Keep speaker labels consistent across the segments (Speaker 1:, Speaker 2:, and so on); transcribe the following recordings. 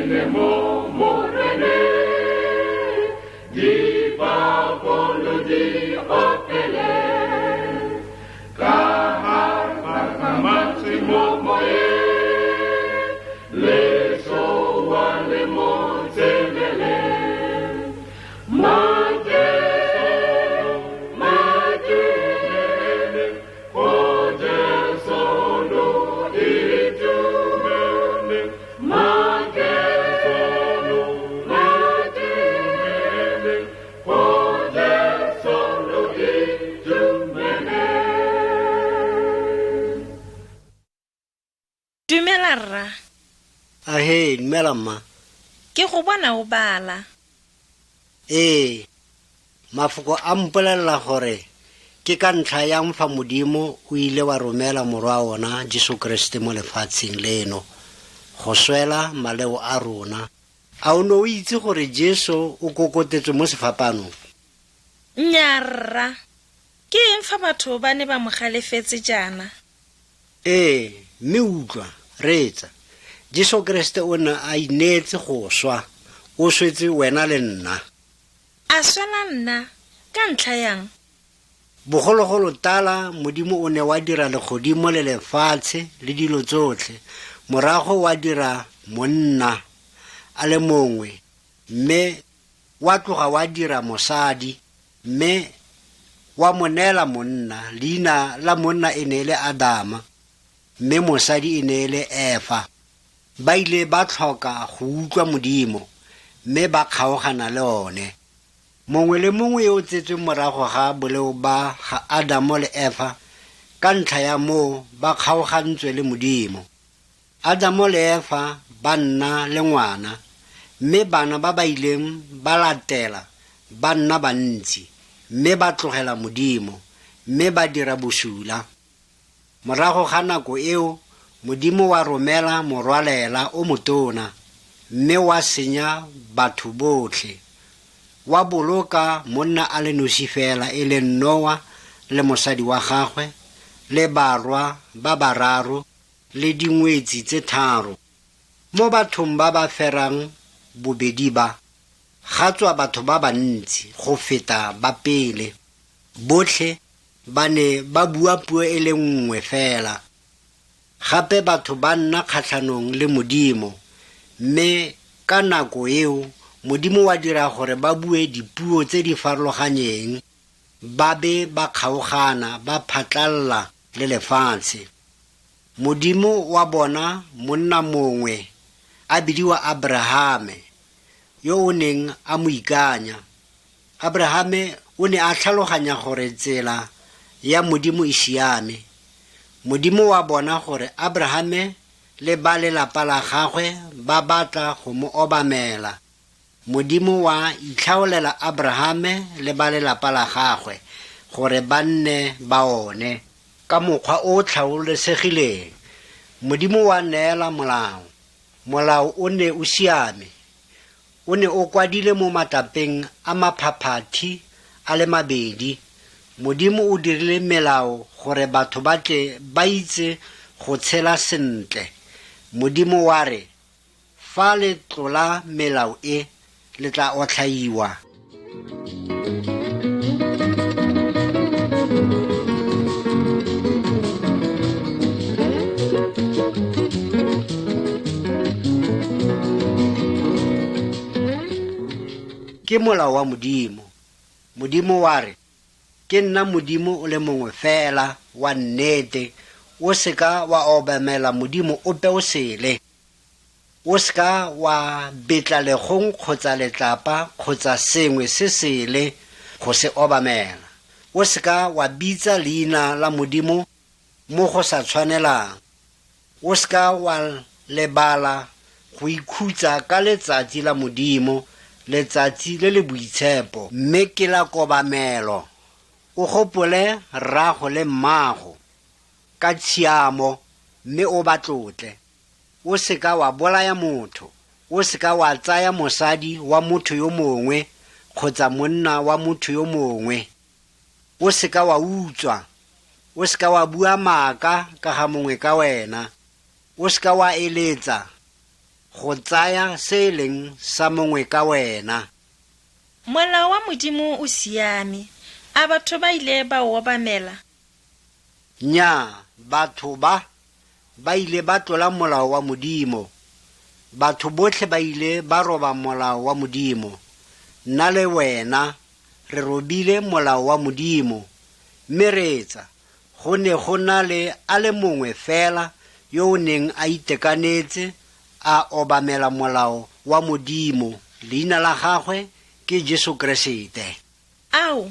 Speaker 1: Itumelele mo Moreneng, dipako lo di opele, ka harpa ka mantswe mo moyeng, letsowa le mo tseneleng.
Speaker 2: Dumela rra.
Speaker 3: Ahe, dumela mma.
Speaker 2: Ke go bona o bala.
Speaker 3: Ee, mafoko a mpolelela gore ke ka ntlha yang fa Modimo o ile wa romela Morwa ona Jesu Keresete mo lefatsheng leno go swela maleo a rona. A o ne o itse gore Jesu o kokotetswe mo sefapanong?
Speaker 2: Nnyaa rra. Ke eng fa batho ba ne ba mo galefetse jaana?
Speaker 3: Ee, mme utlwa, reetsa. Jesu Keresete o ne a ineetse go swa. O swetse wena le nna.
Speaker 2: A swela nna? Ka ntlha yang?
Speaker 3: Bogologolo tala Modimo o ne wa dira legodimo le lefatshe le dilo tsotlhe. Morago wa dira monna a le mongwe, mme wa tloga wa dira mosadi, mme wa mo neela monna. Leina la monna e ne e le Adama, mme mosadi e ne e le Efa. Ba ile ba tlhoka go utlwa Modimo, mme ba kgaogana le one. Mongwe le mongwe yo o tsetsweng morago ga boleo ba ga Adamo le Efa, ka ntlha ya moo ba kgaogantswe le Modimo. Adamo le Efa ba nna le ngwana, mme bana ba ba ileng ba latela ba nna bantsi, mme ba tlogela Modimo, mme ba dira bosula. Morago ga nako eo, Modimo wa romela morwalela o motona, mme wa senya batho botlhe. Wa boloka monna a le nosi fela, e leng Noa le mosadi wa gagwe, le barwa ba bararo le dingwetsi tse tharo. Mo bathong ba ba ferang bobedi ba, ga tswa batho ba bantsi go feta ba pele. Botlhe ba ne ba bua puo e le nngwe fela. Gape batho ba nna kgatlhanong le Modimo, mme ka nako eo Modimo wa dira gore ba bue dipuo tse di farologanyeng, ba be ba kgaogana ba phatlalla le lefatshe. Modimo wa bona monna mongwe a bidiwa Aberahame, yo o neng a mo ikanya. Aberahame o ne a tlhaloganya gore tsela ya Modimo e siame. Modimo wa bona gore Aberahame le ba lelapa la gagwe ba batla go mo obamela. Modimo wa itlhaolela Aberahame le ba lelapa la gagwe gore ba nne ba one. Ka mokgwa o o tlhaolesegileng, Modimo wa neela molao. Molao o ne o siame. O ne o kwadile mo matlapeng a maphaphathi a le mabedi. Modimo o dirile melao gore batho ba tle ba itse go tshela sentle. Modimo wa re, Fa le tlola melao e, le tla otlhaiwa. Ke molao wa Modimo. Modimo wa re, Ke nna Modimo o le mongwe fela wa nnete, o seka wa obamela Modimo ope o sele. O seka wa betla legong kgotsa letlapa kgotsa sengwe se sele go se obamela. O seka wa bitsa leina la Modimo mo go sa tshwanelang. O seka wa lebala go ikhutsa ka letsatsi la Modimo, letsatsi le le boitshepo, mme ke la kobamelo. O gopole rrago le mmago ka tshiamo mme o ba tlotle. O seka wa bolaya motho. O seka wa tsaya mosadi wa motho yo mongwe kgotsa monna wa motho yo mongwe. O seka wa utswa. O seka wa bua maaka ka ga mongwe ka wena. O seka wa eletsa go tsaya se e leng sa mongwe ka wena.
Speaker 2: Molao wa Modimo o siame. A batho ba ile ba o obamela?
Speaker 3: Nnyaa, batho ba ba ile ba tlola molao wa Modimo. Batho botlhe ba ile ba roba molao wa Modimo. Nna le wena re robile molao wa Modimo. Mme reetsa, go ne go na le a le mongwe fela yo o neng a itekanetse a obamela molao wa Modimo, leina la gagwe ke Jesu Keresete.
Speaker 2: Ao,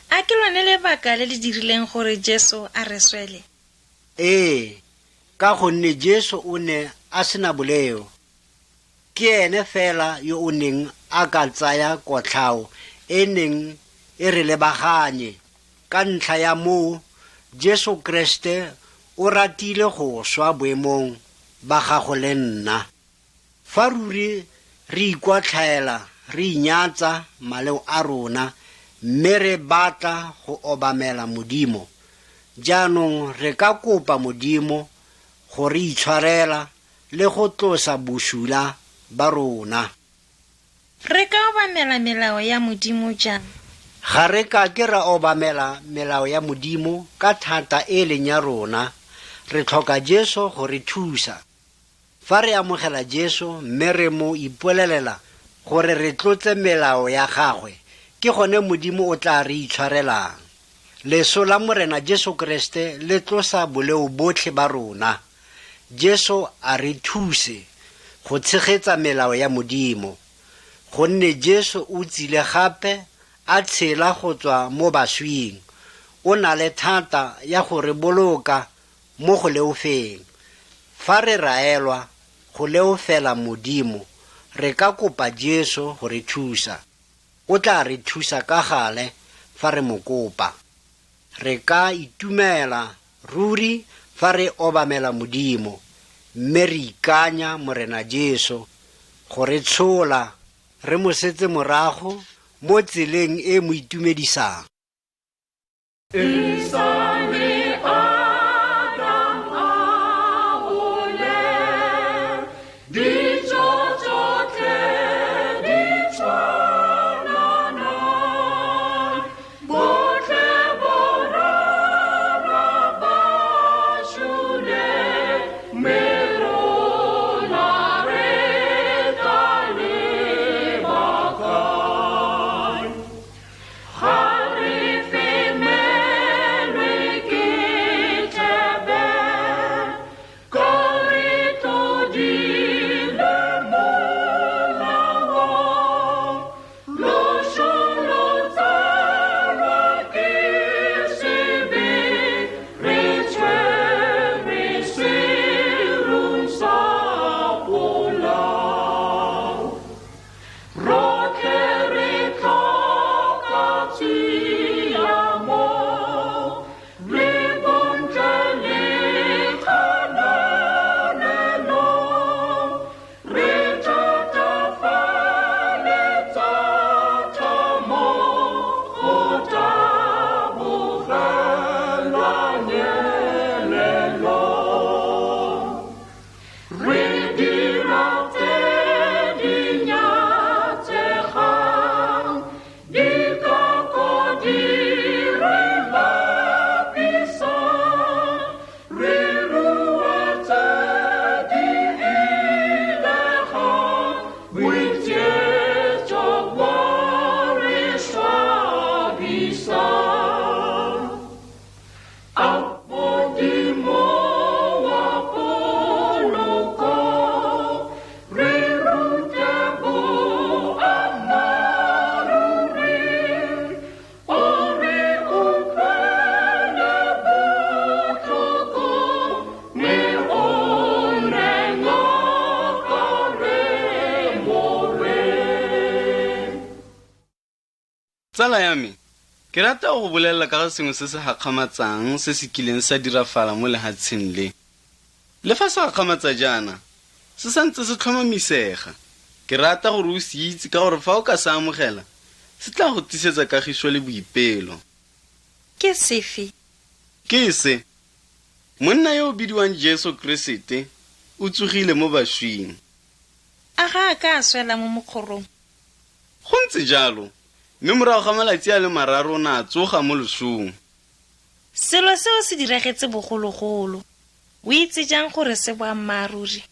Speaker 2: a ke lone lebaka le le dirileng gore Jesu a re swele?
Speaker 3: Ee, ka gonne Jesu o ne a sena boleo. Ke ene fela yo o neng a ka tsaya kotlhao e neng e re lebaganye. Ka ntlha ya moo, Jesu Kreste o ratile go swa boemong ba gago le nna. Fa ruri re ikwatlhaela re inyatsa maleo a rona mme re batla go obamela Modimo, jaanong re ka kopa Modimo go re itshwarela le go tlosa bosula ba rona.
Speaker 2: Re ka obamela melao ya Modimo jang?
Speaker 3: Ga re ka ke ra obamela melao ya Modimo ka thata e leng ya rona. Re tlhoka Jesu go re thusa. Fa re amogela Jesu mme re mo ipolelela gore re tlotse melao ya gagwe, ke gone Modimo o tla re itshwarelang. Leso la Morena Jesu Kreste le tlosa boleo botlhe ba rona. Jesu a re thuse go tshegetsa melao ya Modimo, gonne Jesu o tsile gape a tshela go tswa mo baswing. O na le thata ya go re boloka mo go leofeng. Fa re raelwa go leofela Modimo, re ka kopa Jesu go re thusa. O tla re thusa ka gale fa re mo kopa. Re ka itumela ruri fa re obamela Modimo, mme re ikanya Morena Jesu go re tshola re mo setse morago mo tseleng e mo itumedisang.
Speaker 1: E sa le Adam a ole, ditso tsotlhe di tshwanana, botlhe borara ba sule, mme rona re tla leba kae? Ga re femelwe ke thebe, ka re tlodile molao. Loso lo tsalwa ke sebe, re tshwere serung sa polao. Rotlhe re tlhoka tshiamo, le bontle le kgalalelo. Re thatafaletsa thamo go tabogela nyelelo. Re dira tse di nyatsegang, dikako di re lapisa, re rua tse di ilegang, boitsietso bo re swabisa. A Modimo wa poloko, re rute boammaaruri, o re utlwele botlhoko, mme o nne ngaka re more.
Speaker 4: Tsala ya me, ke rata go bolelela ka ga sengwe se se gakgamatsang se se kileng sa dirafala mo lehatsheng le. Le fa se gakgamatsa jaana, se santse se tlhomamisega. Ke rata gore o se itse ka gore fa o ka se amogela, se tla go tlisetsa kagiso le boipelo.
Speaker 2: Ke sefe?
Speaker 4: Ke se. Monna yo o bidiwang Jesu Keresete o tsogile mo baswing.
Speaker 2: A ga a ka a swela mo mokgorong?
Speaker 4: Go ntse jalo, mme morago ga malatsi a le mararo o ne a tsoga mo losong.
Speaker 2: Selo seo se diragetse bogologolo. O itse jang gore se boammaaruri?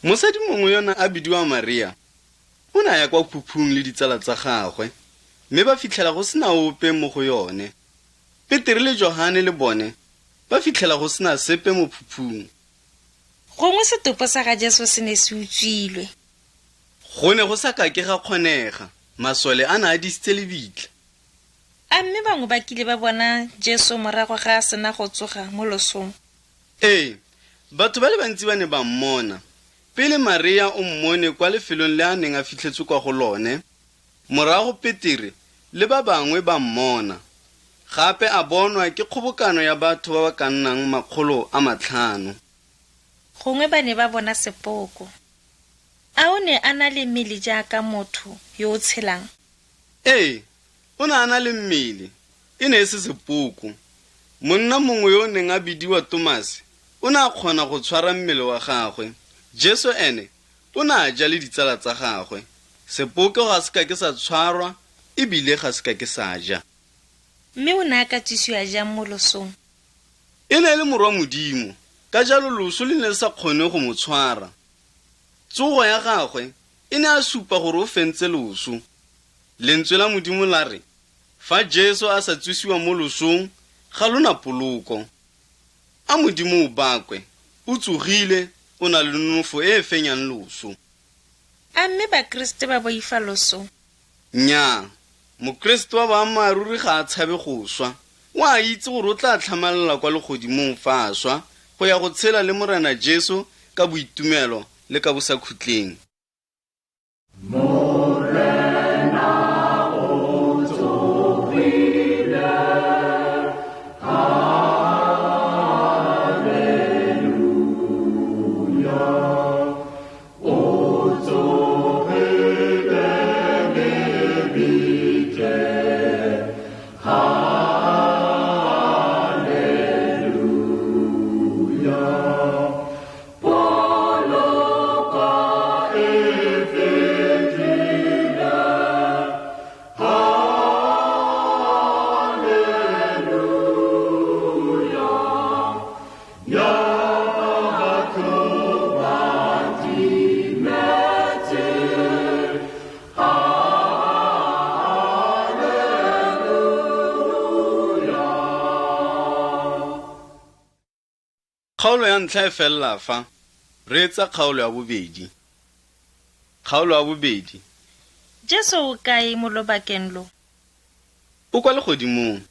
Speaker 4: Mosadi mongwe yona a bidiwa Maria o ne a ya kwa phuphung le ditsala tsa gagwe, mme ba fitlhela go sena ope mo go yone. Petere le Johane le bone ba fitlhela go sena sepe mo phuphung.
Speaker 2: Gongwe setopo sa ga Jesu se ne se utswilwe.
Speaker 4: Go ne go sa kake ga kgonega, masole a ne a disitse lebitla.
Speaker 2: A mme bangwe ba kile ba bona Jesu morago ga a sena go tsoga mo losong?
Speaker 4: Ee, batho ba le bantsi ba ne ba mmona. Pele Maria o mmone kwa lefelong le a neng a fitlhetswe kwa go lone, morago Petere le ba bangwe ba mmona. Gape a bonwa ke kgobokano ya batho ba ba ka nnang 500.
Speaker 2: Gongwe ba ne ba bona sepoko. A o ne a na le mmele jaaka motho yo o tshelang?
Speaker 4: Ee, o ne a na le mmele, e ne e se sepoko. Monna mongwe yo o neng a bidiwa Tomase o ne a kgona go tshwara mmele wa gagwe. Jesu ene o ne a ja le ditsala tsa gagwe. Sepoko ga se ka ke sa tshwarwa ebile ga se ka ke sa ja.
Speaker 2: Mme o ne a ka tsosiwa jang mo losong?
Speaker 4: E ne e le morwa Modimo, ka jalo loso le ne le sa kgone go mo tshwara. Tsogo ya gagwe e ne a supa gore o fentse loso. Lentswe la Modimo la re, fa Jesu a sa tsosiwa mo losong, ga lona poloko. A Modimo o bakwe, o tsogile, o na le nonofo e e fenyang loso.
Speaker 2: A mme Bakriste ba boifa loso?
Speaker 4: Nnyaa, Mokriste wa boammaaruri ga a tshabe go swa. O a itse gore o tla tlhamalela kwa legodimong fa a swa go ya go tshela le Morena Jesu ka boitumelo le ka bosakhutleng.
Speaker 1: Morena o tsogile, haleluya. O tsogile lebitleng, haleluya. Poloko e fetile, haleluya. Ya batho ba timetse, haleluya.
Speaker 4: Kgaolo ya ntlha e felela fa, reetsa kgaolo ya bobedi. Kgaolo ya bobedi.
Speaker 2: Jesu o kae mo lobakeng lo?
Speaker 4: O kwa legodimong.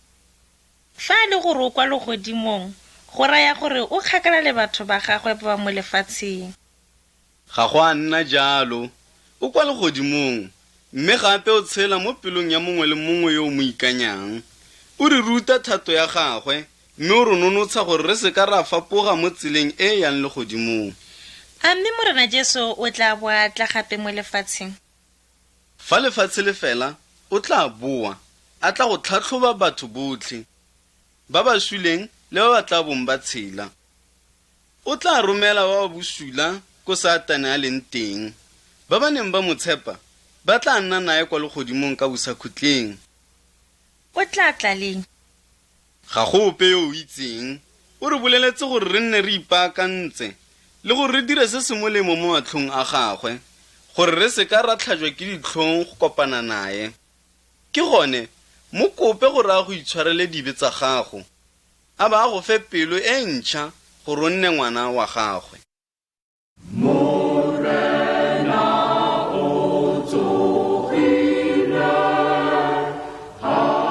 Speaker 2: Fa e le gore o kwa legodimong, go raya gore o kgakala le batho ba gagwe ba ba mo lefatsheng.
Speaker 4: Ga go a nna jalo. O kwa legodimong, mme gape o tshela mo pelong ya mongwe le mongwe yo o mo ikanyang. O re ruta thato ya gagwe, mme o re nonotsha gore re se ka ra fapoga mo tseleng e e yang legodimong.
Speaker 2: A mme Morena Jesu o tla boa a tla gape mo lefatsheng?
Speaker 4: Fa lefatshe le fela, o tla boa, a tla go tlhatlhoba batho botlhe, ba ba suleng le ba ba tla bong ba tshela. O tla romela ba ba bosula ko Satane a leng teng. Ba ba neng ba mo tshepa ba tla nna nae kwa legodimong ka bosakhutleng.
Speaker 2: O tla tla leng?
Speaker 4: Ga go ope yo o itseng. O re boleletse gore re nne re ipaakantse le gore re dire se se molemo mo matlhong a gagwe, gore re se ka ra tlhajwa ke ditlhong go kopana nae. Ke gone, mo kope gore a go itshwarele dibe tsa gago, a ba a go fe pelo e ntšha gore o nne ngwana wa gagwe.
Speaker 1: Morena o tsogile, haleluya.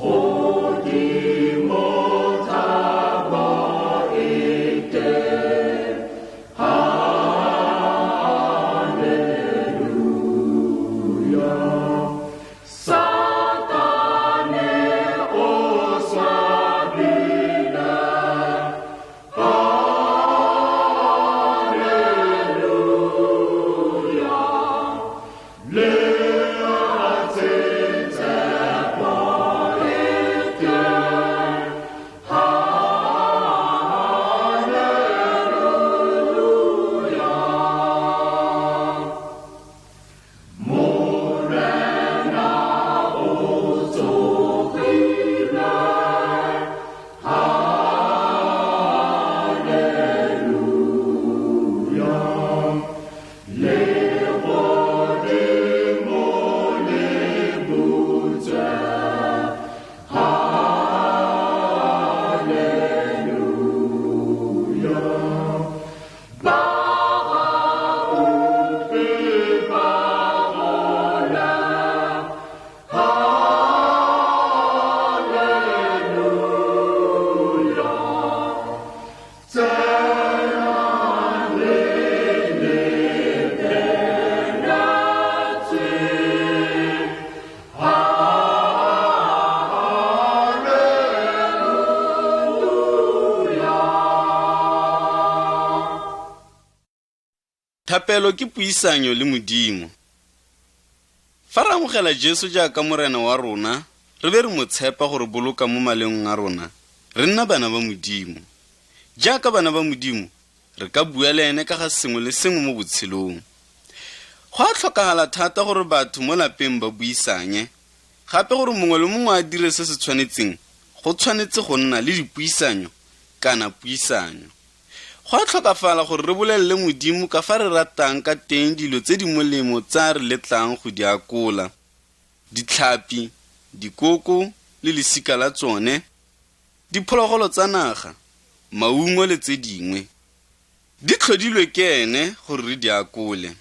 Speaker 1: Godimo thabo e teng, haleluya. Satane o
Speaker 4: Thapelo ke puisanyo le Modimo. Fa re amogela Jesu jaaka Morena wa rona, re be re mo tshepa go re boloka mo maleong a rona, re nna bana ba Modimo. Jaaka bana ba Modimo, re ka bua le ene ka ga sengwe le sengwe mo botshelong. Go a tlhokagala thata gore batho mo lapeng ba buisanye, gape gore mongwe le mongwe a dire se se tshwanetseng, go tshwanetse go nna le dipuisanyo kana puisanyo. Go a tlhokafala gore re bolelele Modimo ka fa re ratang ka teng dilo tse di molemo tse a re letlang go di akola, ditlhapi, dikoko le lesika la tsone, diphologolo tsa naga, maungo le tse dingwe. Di tlhodilwe ke ene gore re di akole.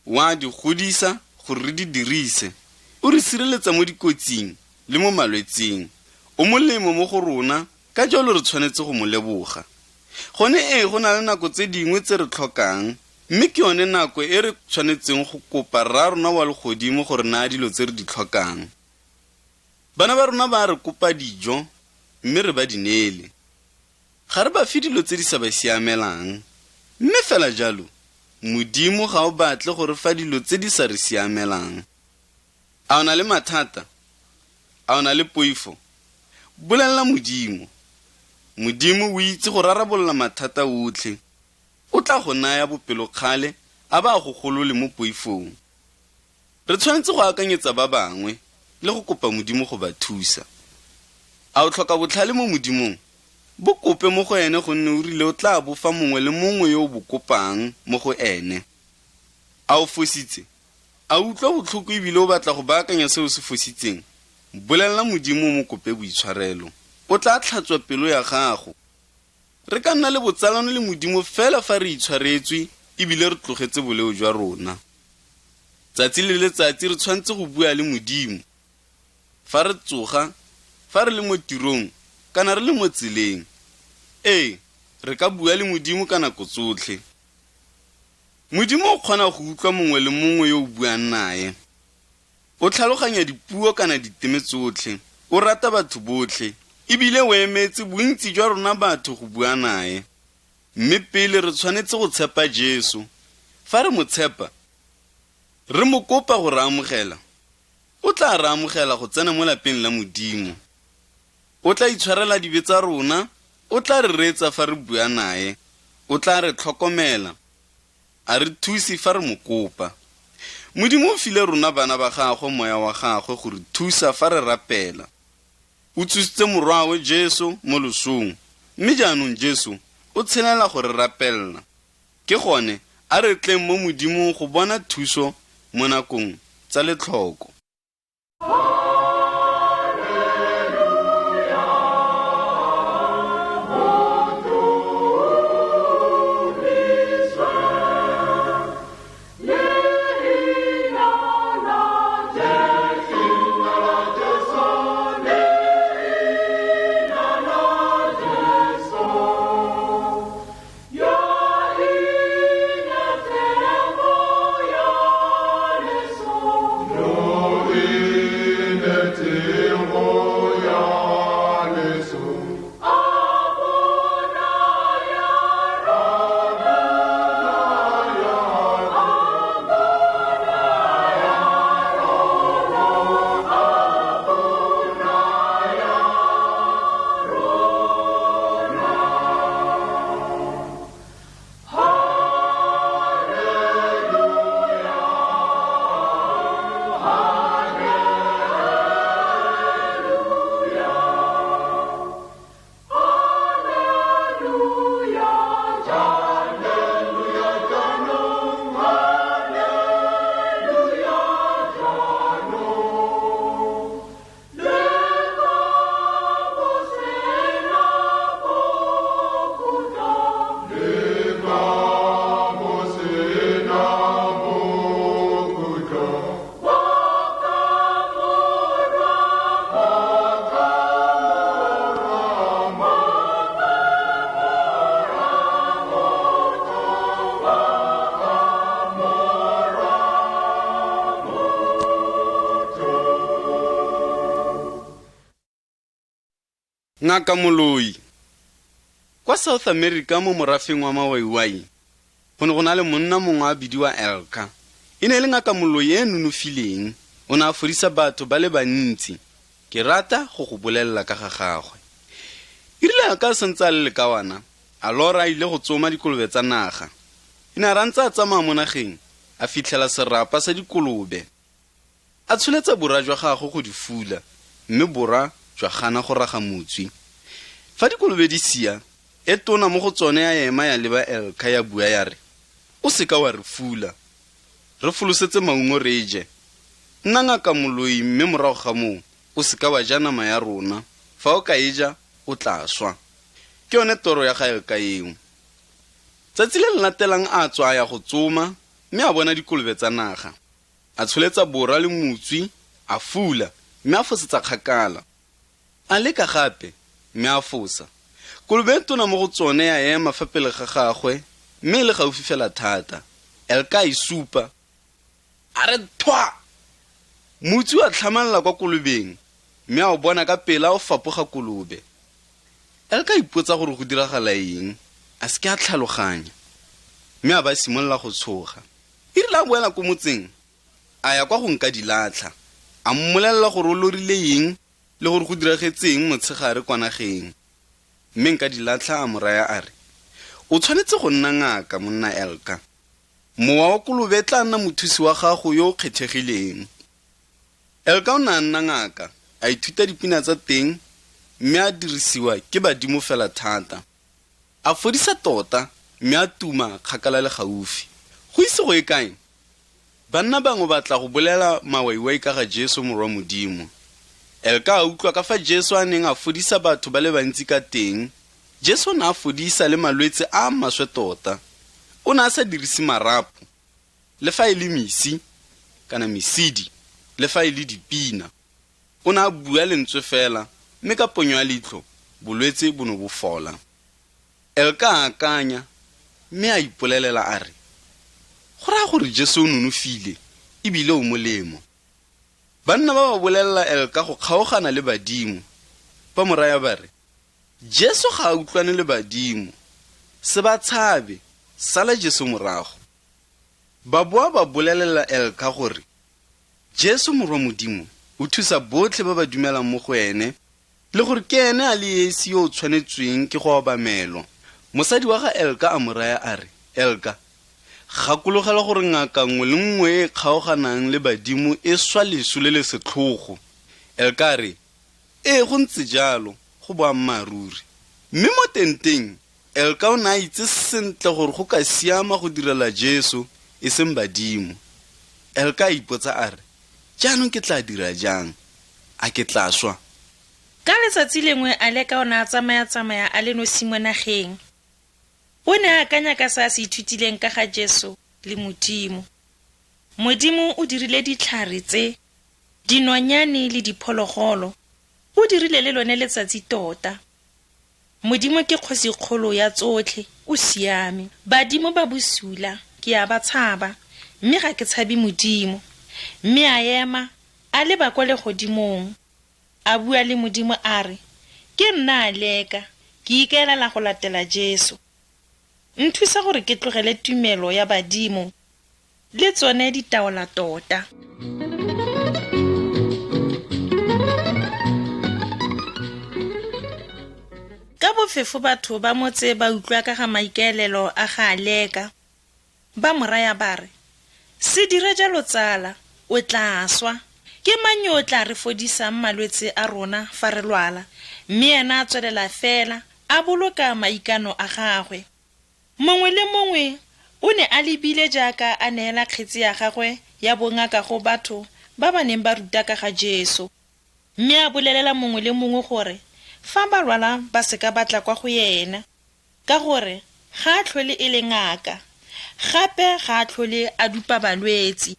Speaker 4: O a di godisa gore re di dirise. O re sireletsa mo dikotsing le mo malwetseng. O molemo mo go rona, ka jalo re tshwanetse go mo leboga. Gone ee, go na le nako tse dingwe tse re tlhokang, mme ke yone nako e re tshwanetseng go kopa Rraarona wa legodimo go re naya dilo tse re di tlhokang. Bana ba rona ba re kopa dijo, mme re ba di neele. Ga re ba fe dilo tse di sa ba siamelang. Mme fela jalo, Modimo ga o batle go re fa dilo tse di sa re siamelang. A o na le mathata? A o na le poifo? Bolelela Modimo. Modimo o itse go rarabolola mathata otlhe. O tla go naya bopelokgale a ba a go golole mo poifong. Re tshwanetse go akanyetsa ba bangwe le go kopa Modimo go ba thusa. A o tlhoka botlhale mo Modimong? Bo kope mo go ene gonne o rile o tla bo fa mongwe le mongwe yo o bo kopang mo go ene. A o fositse? A o utlwa botlhoko ebile o batla go baakanya se o se fositseng? Bolelela Modimo o mo kope boitshwarelo. O tla tlhatswa pelo ya gago. Re ka nna le botsalano le Modimo fela fa re itshwaretswe ebile re tlogetse boleo jwa rona. Tsatsi le letsatsi re tshwanetse go bua le Modimo. Fa re tsoga, fa re le mo tirong, kana re le mo tseleng. Ee, re ka bua le Modimo ka nako tsotlhe. Modimo o kgona go utlwa mongwe le mongwe yo o buang nae. O tlhaloganya dipuo kana diteme tsotlhe, o rata batho botlhe, ebile o emetse bontsi jwa rona batho go bua nae. Mme pele re tshwanetse go tshepa Jesu. Fa re mo tshepa, re mo kopa go re amogela, o tla re amogela go tsena mo lapeng la Modimo. O tla itshwarela dibe tsa rona, o tla re reetsa fa re bua nae, o tla re tlhokomela, a re thuse fa re mo kopa. Modimo o file rona bana ba gagwe moya wa gagwe go re thusa fa re rapela. O tsositse morwawe Jesu mo losong, mme jaanong Jesu o tshelela go re rapelela. Ke gone, a re tleng mo Modimong go bona thuso mo nakong tsa letlhoko. Ngaka Moloi. Kwa South America mo morafeng wa Mawaiwai, Go ne go na le monna mongwe a bidiwa Elka. E ne e le ngaka moloi e e nonofileng. O ne a fodisa batho ba le bantsi. Ke rata go go bolelela ka ga gagwe. E rile Elka a santse a le lekawana, a lora a ile go tsoma dikolobe tsa naga. E ne a rantse a tsamaya mo nageng, a fitlhela serapa sa dikolobe. A tsholetsa bora jwa gagwe go di fula, mme bora jwa gana go raga motswi. Fa dikolobe di sia, e tona mo go tsone ya ema ya leba Elka ya bua ya re, O se ka wa re fula. Re folosetse maungo re je. Nna ngaka moloi mme morago ga moo o se ka wa ja nama ya rona. Fa o ka e ja, o tla swa. Ke yone toro ya ga Elka eo. Tsatsi le le latelang a tswa a ya go tsoma mme a bona dikolobe tsa naga. A tsholetsa bora le motswi, a fula, mme a fosetsa kgakala. A leka gape, mme a fosa. Kolobe e tona mo go tsone ya ema fa pele ga gagwe, mme e le gaufi fela thata. Elka a e supa. A re thwa! Motswi wa tlhamalala kwa kolobeng, mme a o bona ka pela o fapoga kolobe. Elka a ipotsa gore go diragala eng, a se ke a tlhaloganya, mme a ba simolola go tshoga. E rile a boela ko motseng, a ya kwa go Nkadilatlha, a mmolelela gore o lorile eng le gore go diragetse eng motshegare kwa nageng. Mme Nkadilatlha a mo raya a re, O tshwanetse go nna ngaka, monna Elka. Mowa wa kolobe e tla nna mothusi wa gago yo o kgethegileng. Elka o ne a nna ngaka, a ithuta dipina tsa teng mme a dirisiwa ke badimo fela thata. A fodisa tota mme a tuma kgakala le gaufi. Go ise go ye kae, banna bangwe ba tla go bolela mawaiwai ka ga Jesu Morwa Modimo. Elka a utlwa ka fa Jesu a neng a fodisa batho ba le bantsi ka teng. Jesu o ne a fodisa le malwetse a a maswe tota. O ne a sa dirise marapo, le fa e le mesi kana mesidi, le fa e le dipina. O ne a bua lentswe fela, mme ka ponyo ya leitlho, bolwetse bo ne bo fola. Elka a akanya, mme a ipolelela a re, Go raya gore Jesu o nonofile e bile o molemo. Banna ba ba bolelela Elka go kgaogana le badimo. Ba mo raya ba re, Jesu ga a utlwane le badimo. Se ba tshabe, sala Jesu morago. Ba boa ba bolelela Elka gore Jesu Morwa Modimo o thusa botlhe ba ba dumelang mo go ene le gore ke ene a le esi yo o tshwanetsweng ke go obamelwa. Mosadi wa ga Elka a mo raya a re, Elka, gakologelwa gore ngaka nngwe le nngwe e e kgaoganang le badimo e swa leso le le setlhogo. Elka a re, Ee, go ntse jalo, go boammaaruri. Mme mo tenteng, Elka o ne a itse sentle gore go ka siama go direla Jesu, e seng badimo. Elka a ipotsa a re, Jaanong ke tla dira jang? A ke tla swa?
Speaker 2: Ka letsatsi lengwe Aleka o ne a tsamaya-tsamaya a le nosi mo nageng. O ne a akanya ka se a se ithutileng ka ga Jesu le Modimo. Modimo o dirile ditlhare tse, dinonyane le diphologolo. O dirile le lone letsatsi tota. Modimo ke kgosikgolo ya tsotlhe, o siame. Badimo ba bosula, ke a ba tshaba, mme ga ke tshabe Modimo. Mme a ema, a leba kwa legodimong, a bua le Modimo a re, Ke nna Aleka, ke ikaelela go latela Jesu. Nthusa gore ke tlogele tumelo ya badimo le tsone ditaola tota. Ka bofefo batho ba motse ba utlwa ka ga maikaelelo a ga Aleka. Ba mo raya ba re, Se dire jalo tsala, o tla swa. Ke mang yo o tla re fodisang malwetse a rona fa re lwala? Mme ena a tswelela fela a boloka maikano a gagwe. Mongwe le mongwe o ne a lebile jaaka a neela kgetse ya gagwe ya bongaka go batho ba ba neng ba ruta ka ga Jesu. Mme a bolelela mongwe le mongwe gore fa ba lwala ba se ka ba tla kwa go ena, ka gore ga a tlhole e le ngaka, gape ga a tlhole a dupa balwetsi.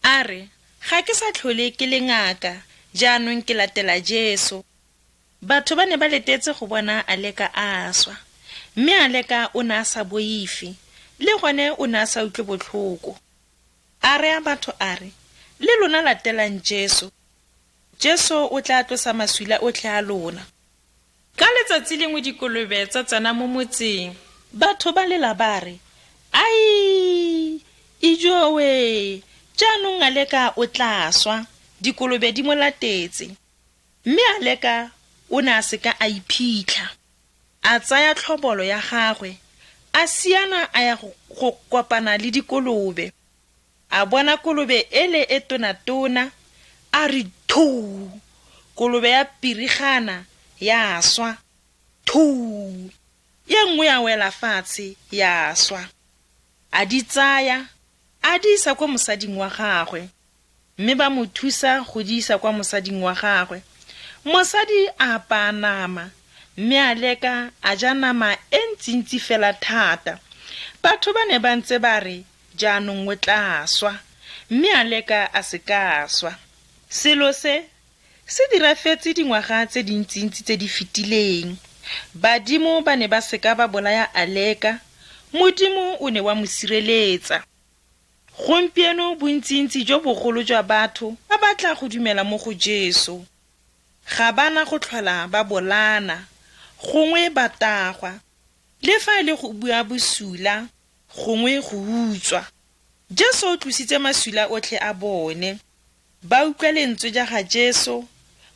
Speaker 2: A re, Ga ke sa tlhole ke le ngaka, jaanong ke latela Jesu. Batho ba ne ba letetse go bona Aleka a swa. Mme Aleka o ne a sa boife, le gone o ne a sa utlwe botlhoko. A raya batho a re, Le lona latelang Jesu. Jesu o tla tlosa maswila otlhe a lona. Ka letsatsi lengwe dikolobe tsa tsena mo motseng. Batho ba lela ba re, Ai! Ijowe! Jaanong Aleka o tla swa. Dikolobe di mo latetse. Mme Aleka o ne a se ka a iphitlha. A tsaya tlhobolo ya gagwe, a siana a ya go kopana le dikolobe. A bona kolobe ele e tonatona, a re thuu! Kolobe ya pirigana, ya swa. Thuu! Ye nngwe ya wela fatshe, ya swa. A di tsaya, a di isa kwa mosading wa gagwe, mme ba mo thusa go di isa kwa mosading wa gagwe. Mosadi a apaya nama, mme a leka a ja nama e ntsintsi fela thata. Batho ba ne ba ntse ba re, Jaanong o tla swa. Mme a leka a se ka a swa. Selo se, se dirafetse dingwaga tse dintsintsi tse di fetileng. Badimo ba ne ba se ka ba bolaya Aleka, Modimo o ne wa mo sireletsa. Gompieno bontsintsi jo bogolo jwa batho ba batla go dumela mo go Jesu. Ga ba na go tlhola ba bolaana, gongwe ba tagwa, le fa e le go bua bosula, gongwe go utswa. Jesu o tlositse masula otlhe a bone. Ba utlwa lentswe ja ga Jesu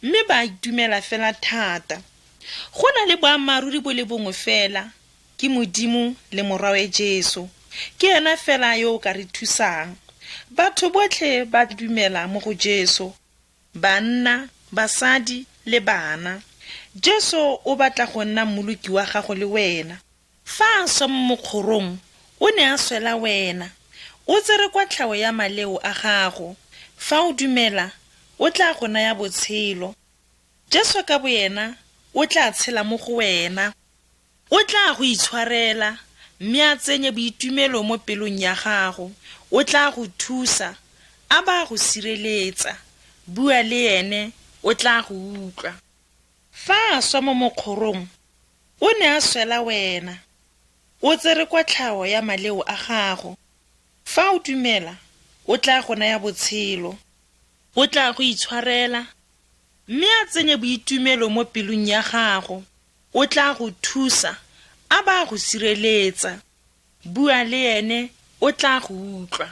Speaker 2: mme ba itumela fela thata. Go na le boammaaruri bo le bongwe fela, ke Modimo le Morwawe Jesu. Ke ena fela yo o ka re thusang. Batho botlhe ba dumela mo go Jesu, banna, basadi le bana. Jesu o batla go nna Mmoloki wa gago le wena. Fa a swa mo mokgorong, o ne a swela wena. O tsere kwatlhao ya maleo a gago. Fa o dumela, o tla go naya botshelo. Jesu ka boyena o tla tshela mo go wena. O tla go itshwarela mme a tsenye boitumelo mo pelong ya gago. O tla go thusa a ba a go sireletsa. Bua le ene, o tla go utlwa. Fa a swa mo mokgorong, O ne a swela wena. O tsere kwatlhao ya maleo a gago. Fa o dumela, O tla go naya botshelo. O tla go itshwarela mme a tsenye boitumelo mo pelong ya gago. O tla go thusa a ba a go sireletsa. Bua le ene, o tla go utlwa.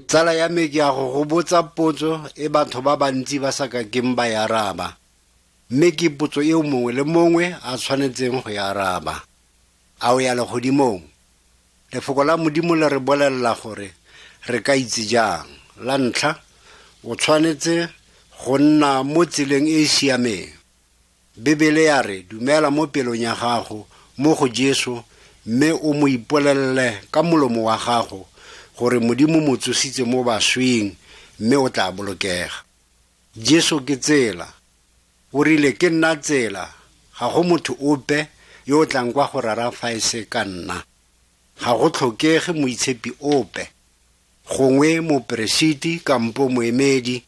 Speaker 3: Tsala ya me ke ya go go botsa potso e batho ba bantsi ba sa ka keng ba e araba, mme ke potso eo mongwe le mongwe a tshwanetseng go e araba. A o ya legodimong? Lefoko la Modimo le re bolelela gore re ka itse jang. La ntlha, o tshwanetse go nna mo tseleng e e siameng. Bibele ya re, Dumela mo pelong ya gago mo go Jesu mme o mo ipolelele ka molomo wa gago gore Modimo mo tsositse mo baswing mme o tla bolokega. Jesu ke tsela. O rile, Ke nna tsela, ga go motho ope yo o tlang kwa go Rara fa e se ka nna. Ga go tlhokege moitshepi ope, gongwe moperesiti kampo moemedi,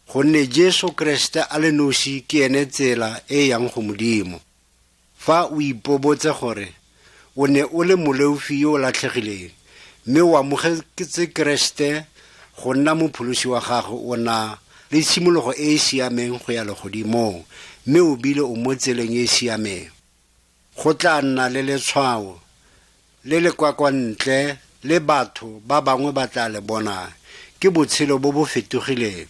Speaker 3: gonne Jesu Keresete a le nosi ke ene tsela e e yang go Modimo. Fa o ipobotse gore o ne o le moleofi yo o latlhegileng, mme o amogetse Keresete go nna Mopholosi wa gago, o na le tshimologo e e siameng go ya legodimong, mme o bile o mo tseleng e e siameng. Go tla nna le letshwao le le kwa kwa ntle le batho ba bangwe ba tla le bonang. Ke botshelo bo bo fetogileng.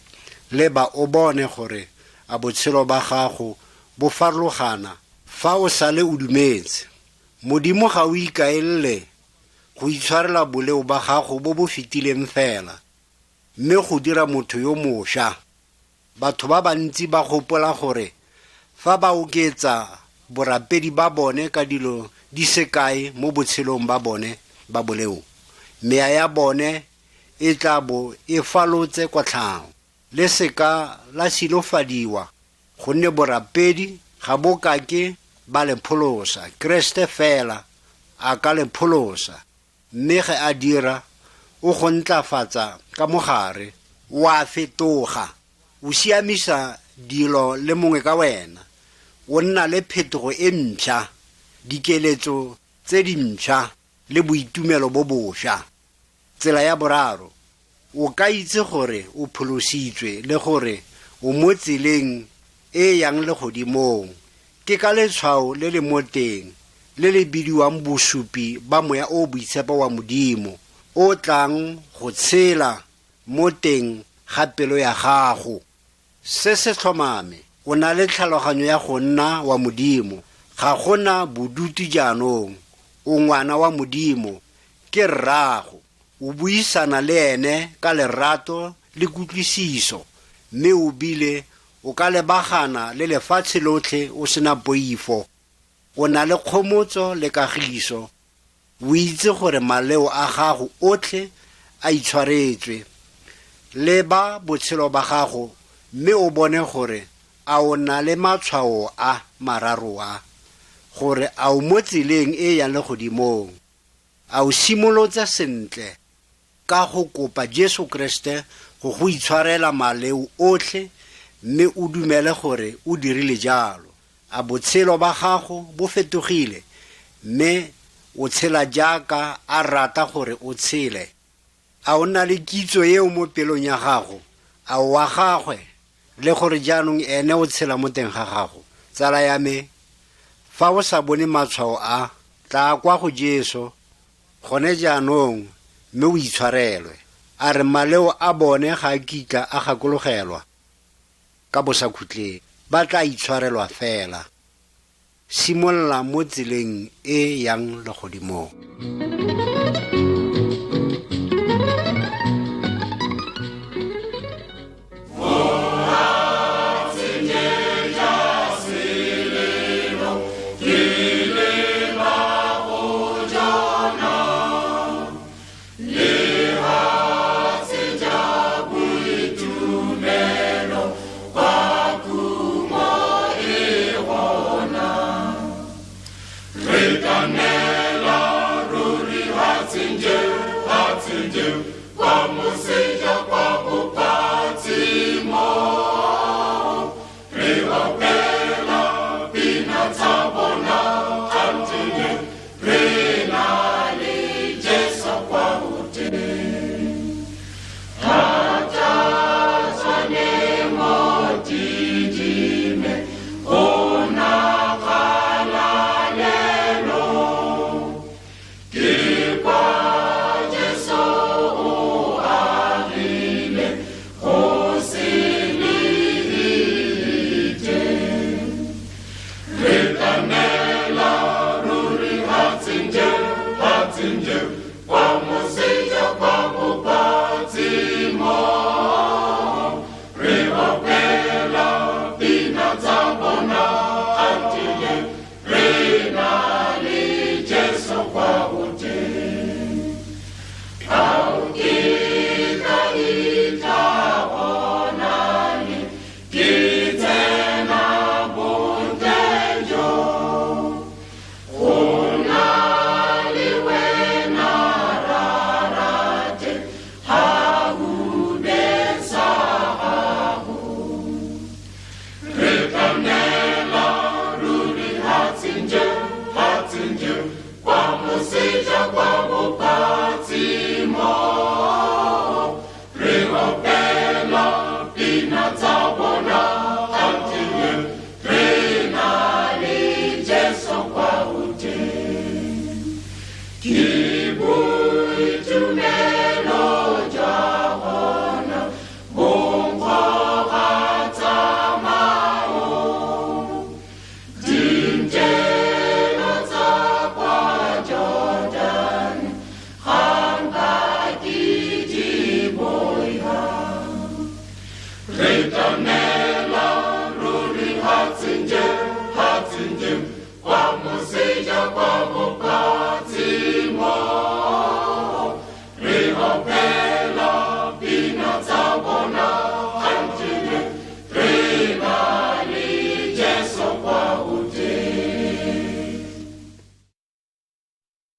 Speaker 3: Leba o bone gore a botshelo ba gago bo farologana fa o sale o dumetse. Modimo ga o ikaelele go itshwarela boleo ba gago bo bo fetileng fela, mme go dira motho yo mosha. Batho ba bantsi ba gopola gore fa ba oketsa borapedi ba bone ka dilo di sekae mo botshelong ba bone ba boleo, meya ya bone e tla bo e falotse kotlhao. Le seka la silofadiwa, gonne borapedi ga bo kake ba le pholosa. Keresete fela a ka le pholosa. Mme ge a dira, o go ntlafatsa ka mo gare, o a fetoga, o siamisa dilo le mongwe ka wena, o nna le phetogo e mpsha, dikeletso tse dimpsha le boitumelo bo bosha. Tsela ya boraro, o ka itse gore o pholositswe le gore o mo tseleng e e yang legodimong ke ka letshwao le le mo teng le le bidiwang bosupi ba moya o o boitshepo wa Modimo o tlang go tshela mo teng ga pelo ya gago. Se se tlhomame, o na le tlhaloganyo ya go nna wa Modimo. Ga go na bodutu jaanong. O ngwana wa Modimo. Ke Rrago. O buisana le ene ka lerato le kutlwisiso, mme o bile o ka lebagana le lefatshe lotlhe o sena poifo. O na le kgomotso le kagiso. O itse gore maleo a gago otlhe a itshwaretswe. Leba botshelo ba gago mme o bone gore a o na le matshwao a mararo a, gore a o mo tseleng e e yang legodimong. A o simolotse sentle ka go kopa Jesu Keresete go go itshwarela maleo otlhe mme o dumele gore o dirile jalo. A botshelo ba gago bo fetogile mme o tshela jaaka a rata gore o tshele? A o na le kitso eo mo pelong ya gago? A o wa gagwe le gore jaanong ene o tshela mo teng ga gago? Tsala ya me, fa o sa bone matshwao a, tlaa kwa go Jesu gone jaanong mme o itshwarelwe. A re maleo a bone ga a kitla a gakologelwa ka bosakhutleng, ba tla itshwarelwa fela. Simolola mo tseleng e yang legodimong.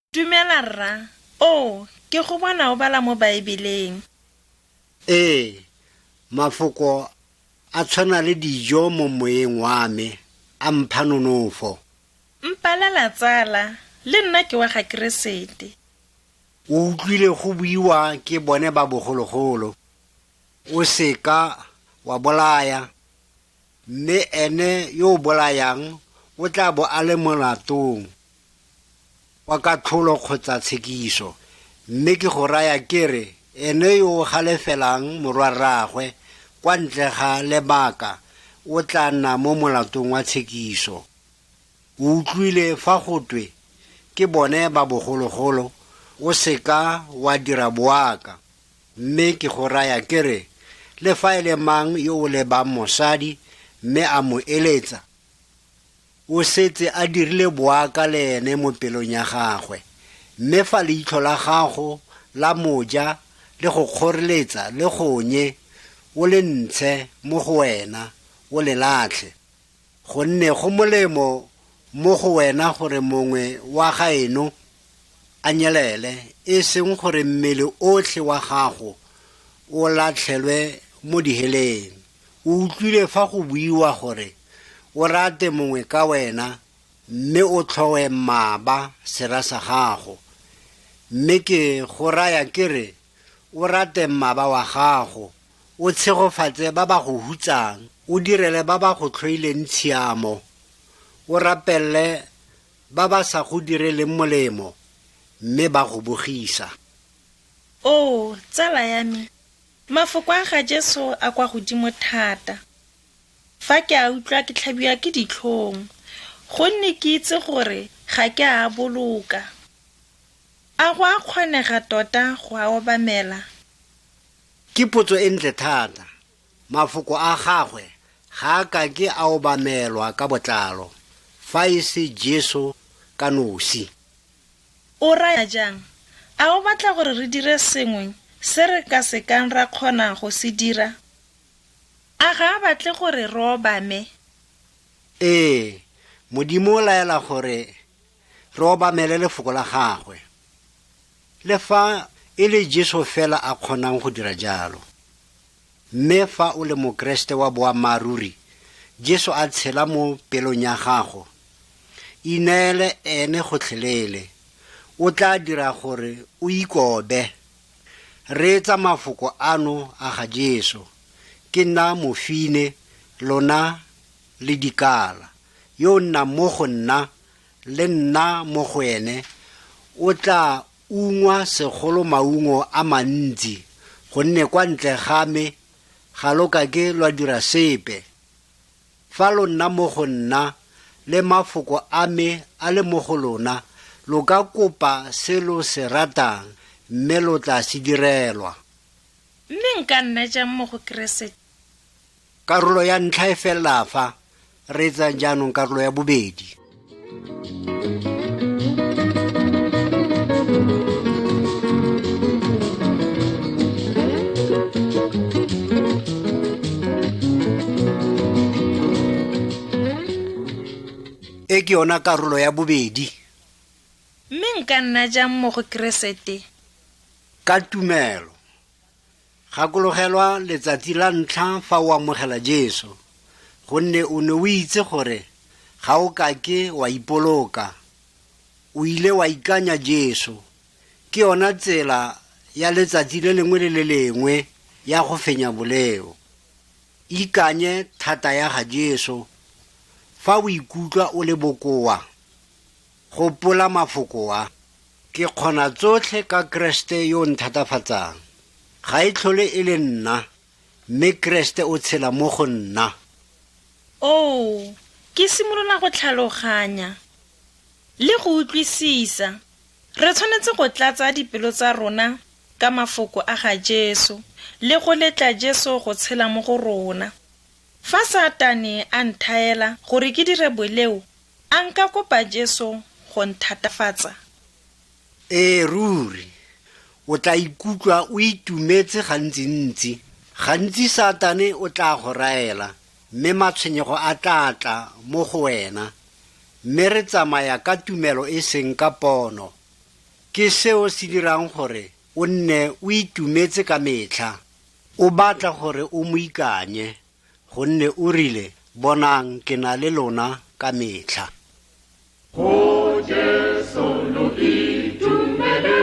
Speaker 2: Dumela rra. O, ke go bona o bala mo Baebeleng.
Speaker 3: Ee, mafoko a tshwana le dijo mo moyeng wa me, a mpha nonofo.
Speaker 2: Mpalela tsala, le nna ke wa ga Keresete.
Speaker 3: O utlwile go buiwa ke bone ba bogologolo, o seka wa bolaya, mme ene yo o bolayang o tla bo a le molatong wa katlholo kgotsa tshekiso. Mme ke go raya ke re, ene yo o galefelang morwarraagwe kwa ntle ga lebaka o tla nna mo molatong wa tshekiso. O utlwile fa go twe ke bone ba bogologolo, o seka wa dira boaka. Mme ke go raya ke re, le fa e le mang yo o lebang mosadi mme a mo eletsa, o setse a dirile boaka le ene mo pelong ya gagwe. Mme fa leitlho la gago la moja le go kgoreletsa le gonye, o le ntshe mo go wena, o le latlhe. Gonne go molemo mo go wena gore mongwe wa gaeno a nyelele, e seng gore mmele otlhe wa gago o latlhelwe mo diheleng. O utlwile fa go buiwa gore o rate mongwe ka wena mme o tlhowe mmaba sera sa gago. Mme ke go raya ke re, o rate mmaba wa gago, o tshegofatse ba ba go hutsang, o direle ba ba go tlhoileng tshiamo, o rapelele ba ba sa go direleng molemo mme ba go bogisa.
Speaker 2: O, tsala ya me, mafoko a ga Jesu a kwa godimo thata. Fa ke a utlwa ke tlhabiwa ke ditlhong, gonne ke itse gore ga ke a boloka. A go a kgonega tota go a obamela?
Speaker 3: Ke potso e ntle thata. Mafoko a gagwe ga a ka ke a obamelwa ka botlalo, fa e se Jesu ka nosi.
Speaker 2: O raya jang? A o batla gore re dire sengwe se re ka se kang ra kgona go se dira? A ga a batle gore re obame?
Speaker 3: Ee, Modimo o laela gore re obamele lefoko la gagwe, le fa e le Jesu fela a kgonang go dira jalo. Mme fa o le Mokeresete wa boammaaruri, Jesu a tshela mo pelong ya gago, ineele ene gotlhelele, o tla dira gore o ikobe. Reetsa mafoko ano a ga Jesu, Ke nna mofine, lona le dikala. Yo o nnang mo go nna, le nna mo go ene, o tla ungwa segolo maungo a mantsi, gonne kwa ntle ga me ga lo ka ke lwa dira sepe. Fa lo nna mo go nna, le mafoko a me a le mo go lona, lo ka kopa se lo se ratang, mme lo tla se direlwa.
Speaker 2: Mme nka nna jang mo go Keresete?
Speaker 3: Karolo ya ntlha e felela fa, reetsang jaanong karolo ya bobedi. E ke yona karolo ya bobedi.
Speaker 2: Mme nka nna jang mo go Keresete?
Speaker 3: Ka tumelo. Gakologelwa letsatsi la ntlha fa o amogela Jesu, gonne o ne o itse gore ga o kake wa ipoloka. O ile wa ikanya Jesu. Ke yona tsela ya letsatsi le lengwe le le lengwe ya go fenya boleo. Ikanye thata ya ga Jesu fa o ikutlwa o le bokoa. Gopola mafoko a, Ke kgona tsotlhe ka Kreste yo o nthatafatsang. Ga e tlhole e le nna, mme Kreste o tshela mo go nna.
Speaker 2: Oo, ke simolola go tlhaloganya le go utlwisisa. Re tshwanetse go tlatsa dipelo tsa rona ka mafoko a ga Jesu le go letla Jesu go tshela mo go rona. Fa Satane a nthaela gore ke dire boleo, A nka kopa Jesu go nthatafatsa?
Speaker 3: Ee ruri, o tla ikutlwa o itumetse gantsintsi. Gantsi Satane o tla go raela, mme matshwenyego a tla tla mo go wena. Mme re tsamaya ka tumelo e seng ka pono. Ke seo se dirang gore o nne o itumetse ka metlha. O batla gore o mo ikanye. Gonne o rile, Bonang, ke na le lona ka metlha.
Speaker 1: Go Jesu lo itumele.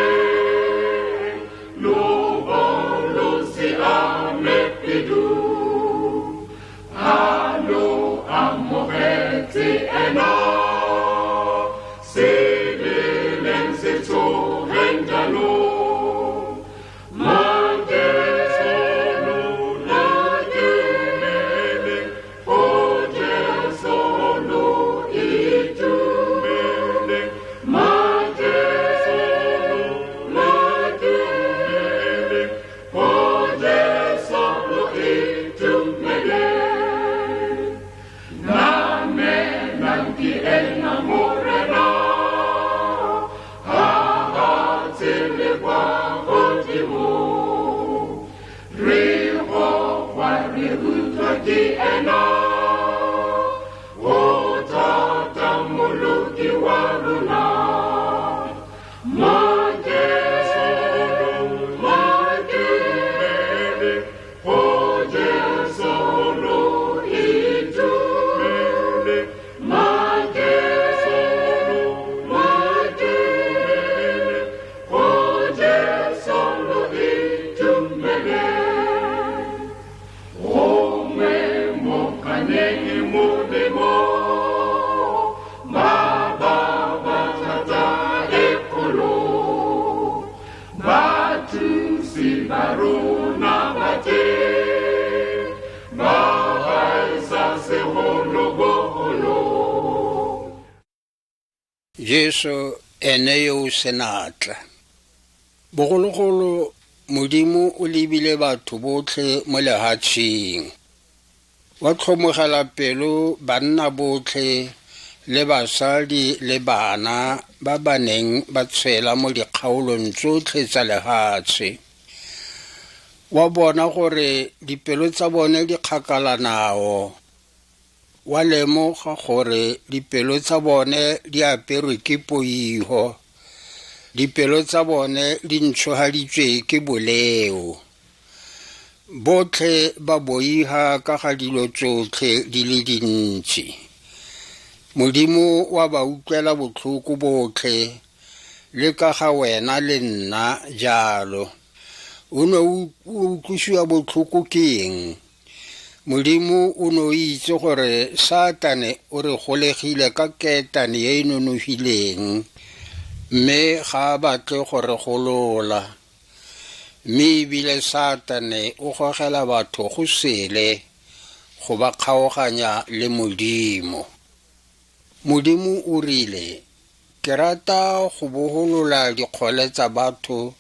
Speaker 5: Jesu ene yo o senatla. Bogologolo Modimo o lebile batho botlhe mo lehatsheng. Wa tlhomogela pelo banna botlhe le basadi le bana ba ba neng ba tshela mo dikgaolong tsotlhe tsa lehatshe. Wa bona gore dipelo tsa bone di kgakala nao. Wa lemoga gore dipelo tsa bone di aperwe ke poiho. Dipelo tsa bone di ntshogaditswe ke boleo. Botlhe ba boiha ka ga dilo tsotlhe di le dintsi. Modimo wa ba utlwela botlhoko botlhe le ka ga wena le nna jalo. O ne o utlwisiwa botlhoko ke eng? Modimo o ne o itse gore Satane o re golegile ka ketane e e nonofileng, mme ga a batle go re golola. Mme ebile Satane o gogela batho go sele go ba kgaoganya le Modimo. Modimo o rile, Ke rata go boholola dikgole tsa batho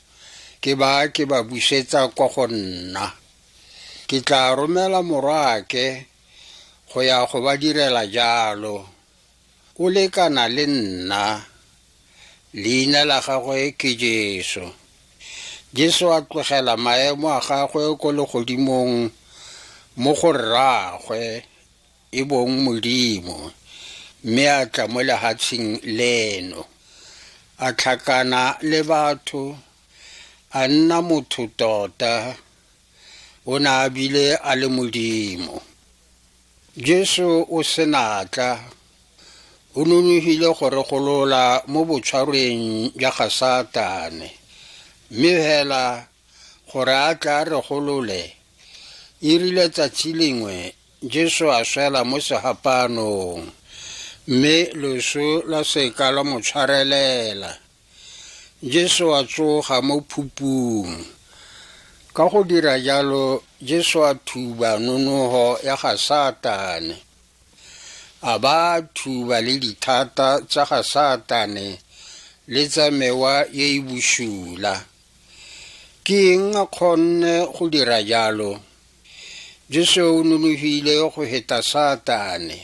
Speaker 5: ke ba ke ba busetsa kwa go nna. Ke tla romela morwaake go ya go ba direla jalo. O lekana le nna. Leina la gagwe ke Jesu. Jesu a tlogela maemo a gagwe ko legodimong mo go rraagwe e bong Modimo, mme a tla mo lehatsheng leno. A tlhakana le batho, a nna motho tota. O ne a bile a le Modimo. Jesu o senatla, o nonofile go re golola mo botshwarweng jwa ga Satane. Mme fela gore a tla re golole, e rile tsatsi lengwe Jesu a swela mo sehapanong, mme loso la seka la mo tshwarelela. Jesu a tsoga mo phupung. Ka go dira jalo, Jesu a thuba nonoho ya ga Satane. A ba thuba le dithata tsa ga Satane le tsa mewa e e bosula. Ke eng a kgonne go dira jalo? Jesu o nonofile go feta Satane.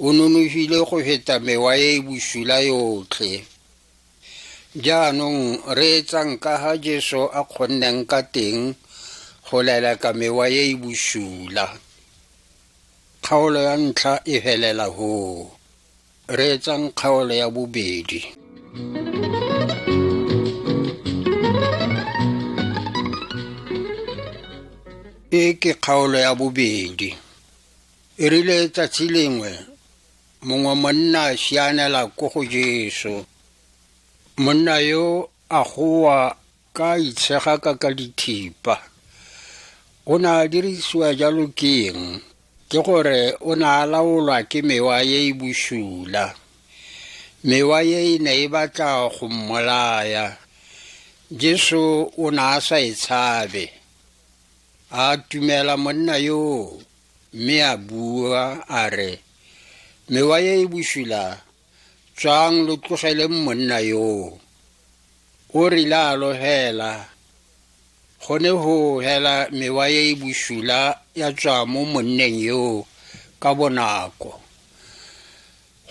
Speaker 5: O nonofile go feta mewa e e bosula yotlhe. Jaanong reetsang ka ga Jesu a kgonneng ka teng go leleka mewa e e bosula. Kgaolo ya ntlha e felela hoo. Reetsang kgaolo ya bobedi. E ke kgaolo ya bobedi. E rile tsatsi lengwe mongwe monna a sianela ko go Jesu. Monna yo a goa ka itshega ka ka dithipa. O ne a dirisiwa jalo ke eng? Ke gore o ne a laolwa ke mewa e e bosula. Mewa e e ne e batla go mmolaya. Jesu o ne a sa e tshabe. A atumela monna yoo mme a bua a re, Mewa e e bosula, tswang lo tlogeleng monna yoo. O rile a lo hela, gone ho hela mewa e e bosula ya tswa mo monneng yoo ka bonako.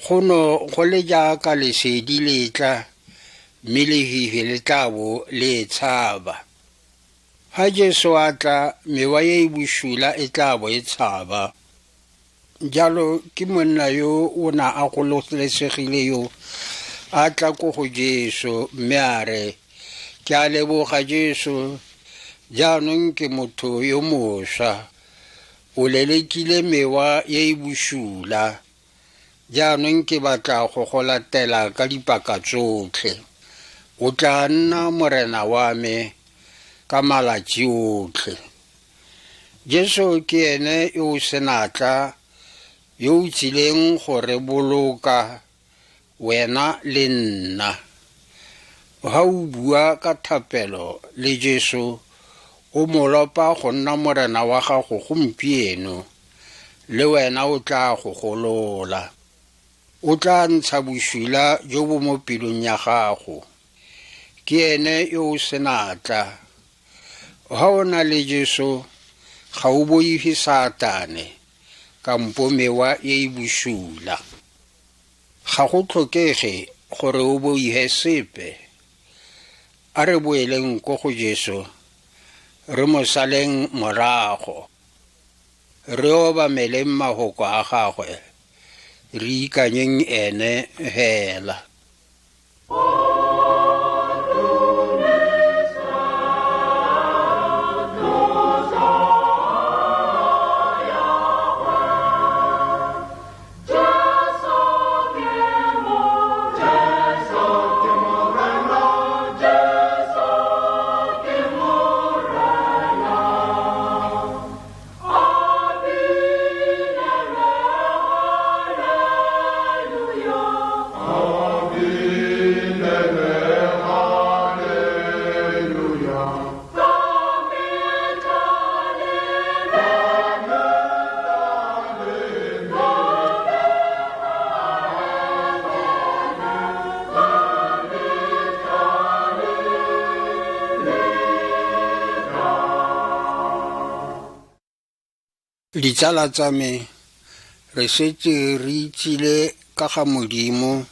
Speaker 5: Go no go le jaaka lesedi le tla, mme lehihi le tla bo le e tshaba. Fa Jesu a tla, mewa e e bosula e tla bo e tshaba. Jalo ke monna yo o na a gololesegile yo a tla ko go Jesu mme a re, Ke a leboga Jesu, jaanong ke motho yo moswa. O lelekile mewa e e bosula. Jaanong ke batla go go latela ka dipaka tsotlhe. O tla nna morena wa me ka malatsi otlhe. Jesu ke ene yo o senatla yo o tsileng go re boloka wena le nna. Ha o bua ka thapelo le Jesu, o mo lopa go nna morena wa gago gompieno, le wena o tla go golola. O tla ntsha bosula jo bo mo pelong ya gago. Ke ene yo o senatla. Ha o na le Jesu, ga o boife Satane kampo mewa e e bosula. Ga go tlhokege gore o boihe sepe. A re boeleng ko go Jesu, re mo saleng morago, re obameleng mahoko a gagwe, re ikanyeng ene fela. Ditsala tsa me, re setse re itsile ka ga Modimo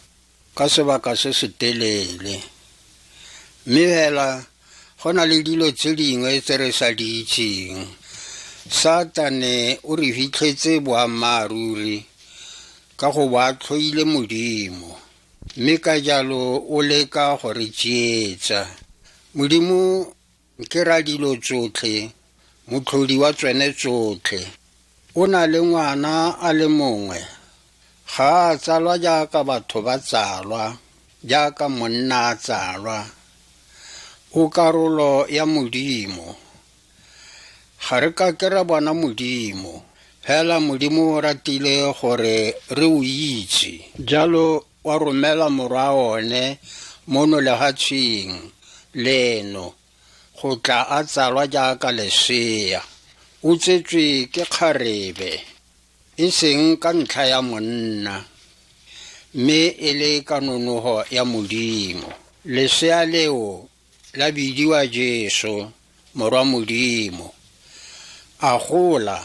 Speaker 5: ka sebaka se se telele. Mme fela go na le dilo tse dingwe tse re sa di itseng. Satane o re fitlhetse boammaaruri ka go bo a tlhoile Modimo, mme ka jalo o leka go re tsietsa. Modimo ke ra dilo tsotlhe, motlhodi wa tsone tsotlhe. O na le ngwana a le mongwe, ga a tsalwa jaaka batho ba tsalwa, jaaka monna a tsalwa. O karolo ya Modimo. Ga re ka ke ra bona Modimo, fela Modimo o ratile gore re o itse. Jalo wa romela morwa one mono lefatsheng leno go tla a tsalwa jaaka lesea. O tsetswe ke kgarebe, e seng ka ntlha ya monna, mme e le ka nonoho ya Modimo. Lesea leo la bidiwa Jesu, morwa Modimo. A gola,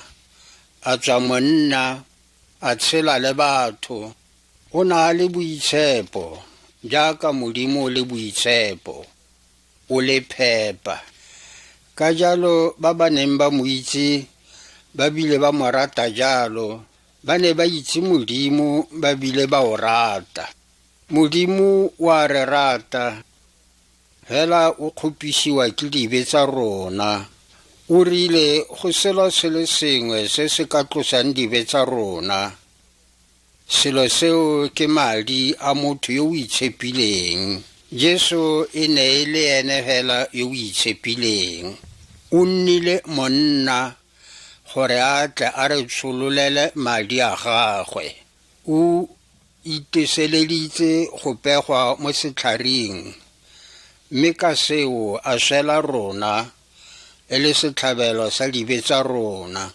Speaker 5: a tswa monna, a tshela le batho. O na a le boitshepo, jaaka Modimo o le boitshepo, o le phepa. Ka jalo ba ba neng ba mo itse ba bile ba mo rata jalo, ba ne ba itse Modimo ba bile ba o rata. Modimo o a re rata, fela o kgopisiwa ke dibe tsa rona. O rile go selo se le sengwe se se ka tlosang dibe tsa rona. Selo seo ke madi a motho yo o itshepileng. Jesu e ne e le ene fela yo o itshepileng. O nnile monna gore a tle a re tshololele madi a gagwe. O iteseleditse go pegwa mo setlharing, mme ka seo a swela rona e le setlhabelo sa dibe tsa rona.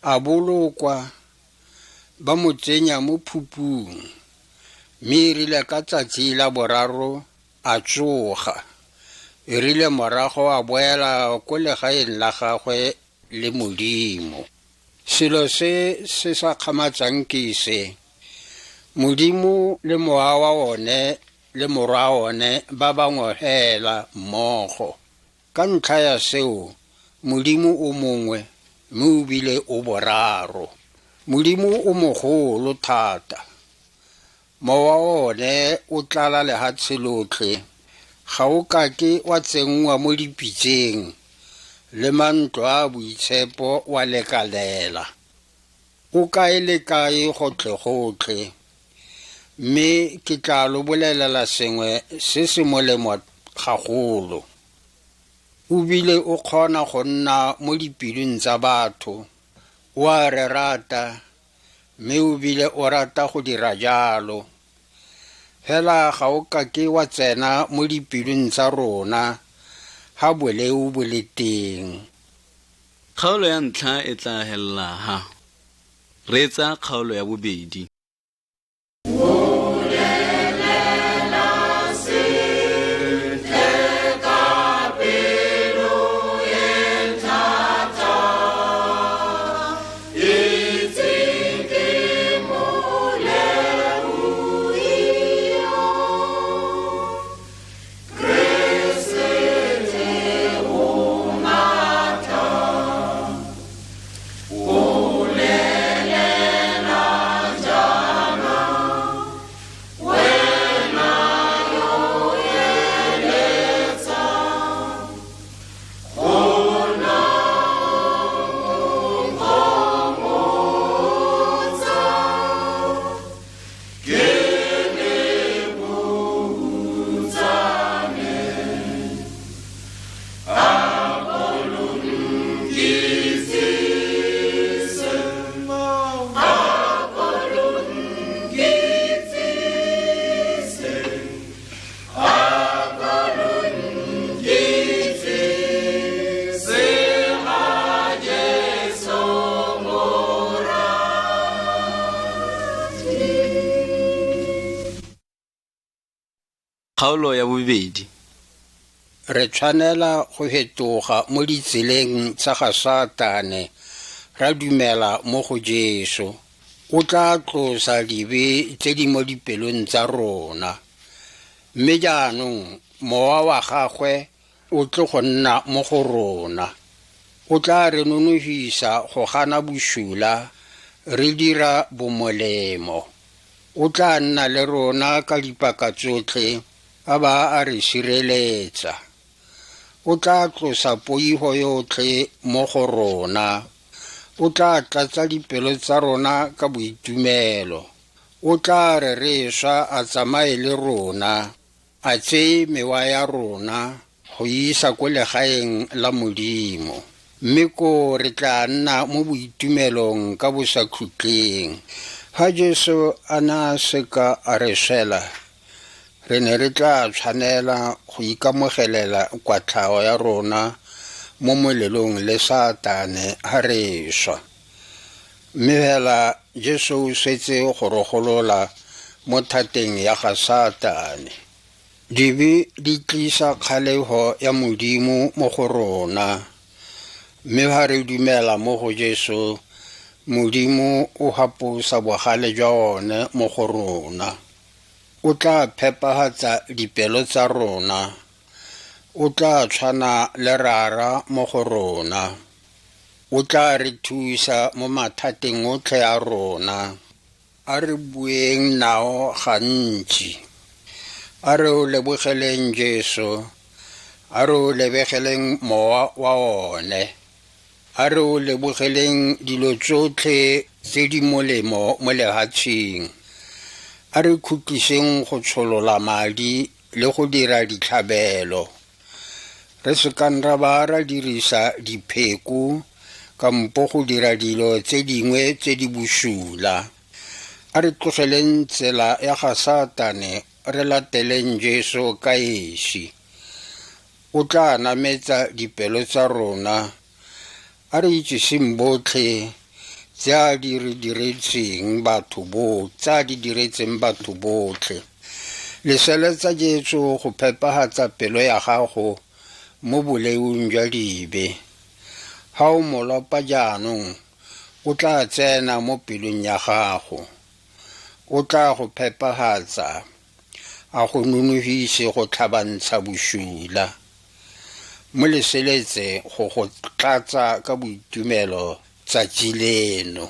Speaker 5: A bolokwa, ba mo tsenya mo phupung, mme e rile ka tsatsi la boraro a tsoga. E rile morago a boela ko legaeng la gagwe le Modimo. Selo se se sa kgamatsang ke se, Modimo le Mowa wa one le Morwa one ba bangwe fela mmogo. Ka ntlha ya seo, Modimo o mongwe mme o bile o boraro. Modimo o mogolo thata. Mowa one o tlala lehatshe lotlhe, ga o kake wa tsenngwa mo dipitseng, le mantlo a a boitshepo wa lekalela. O kae le kae gotlhe-gotlhe. Mme ke tla lo bolelela sengwe se se molemo gagolo. O bile o kgona go nna mo dipelong tsa batho. O a re rata, mme o bile o rata go dira jalo. Fela ga o kake wa tsena mo dipelong tsa rona ha boleo bo le teng.
Speaker 4: Kgaolo ya ntlha e tla helela ha. Reetsa kgaolo ya bobedi. Kgaolo ya bobedi.
Speaker 5: Re tshwanela go fetoga mo ditseleng tsa ga Satane ra dumela mo go Jesu. O tla tlosa dibe tse di mo dipelong tsa rona. Mme jaanong mowa wa gagwe o tle go nna mo go rona. O tla re nonofisa go gana bosula re dira bomolemo. O tla nna le rona ka dipaka tsotlhe a ba a re sireletsa. O tla tlosa poigo yotlhe mo go rona. O tla tlatsa dipelo tsa rona ka boitumelo. O tla re re swa a tsamaye le rona, a tseye mewa ya rona go isa ko legaeng la Modimo. Mme ko re tla nna mo boitumelong ka bosakhutleng. Fa Jesu a na a seka a re swela, re ne re tla tshwanela go ikamogelela kwatlhao ya rona mo molelong le Satane ha re swa. Mme fela Jesu o setse go re golola mo thateng ya ga Satane. Dibe di tlisa kgalefo ya Modimo mo go rona. Mme fa re dumela mo go Jesu, Modimo o haposa bogale jwa one mo go rona. O tla phepafatsa dipelo tsa rona. O tla tshwana le Rara mo go rona. O tla re thusa mo mathateng otlhe a rona. A re bueng nao gantsi. A re o lebogeleng Jesu. A re o lebegeleng mowa wa one. A re o lebogeleng dilo tsotlhe tse di molemo mo lehatsheng. A re khutliseng go tsholola madi le go dira ditlhabelo. Re sekang ra ba ra dirisa dipheko kampo go dira dilo tse dingwe tse di bosula. A re tlogeleng tsela ya ga Satane re lateleng Jesu ka esi. O tla nametsa dipelo tsa rona. A re itsiseng botlhe tse a di re diretseng batho bo tse a di diretseng batho botlhe. Leseletsa Jesu go phepagatsa pelo ya gago mo boleung jwa dibe. Ha o mo lopa jaanong, o tla tsena mo pelong ya gago. O tla go phepagatsa, a go nonofise go tlhabantsha bosula. Mo leseletse go go tlatsa ka boitumelo tsatsi leno.